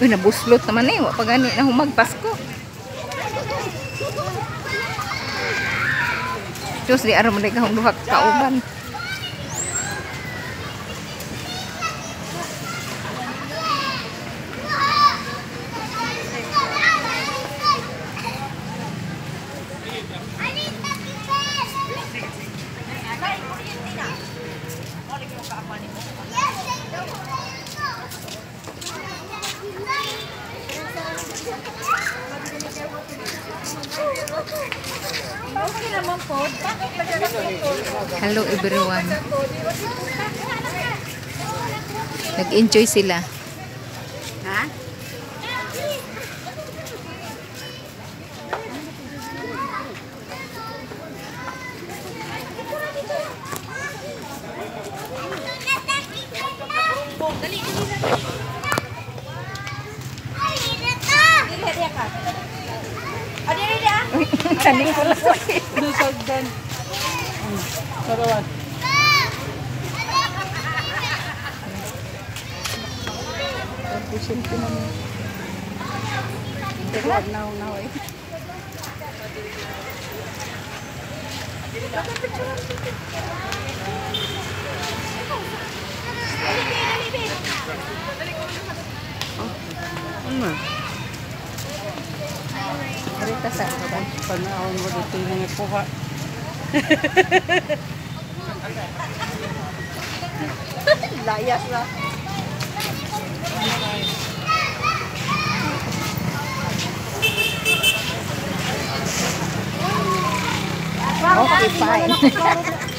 Uy, nabuslot naman eh. Wa pa gani na humag Pasko. Diyos, di aram na kahong duha kauban. Hello everyone. Nag-enjoy sila. Ha? Kaning ko lang. Nasagdan. Sarawan. Naw eh. Ano? Rita sa Panahon mo dito yung mga kuha. Layas na. Okay, fine.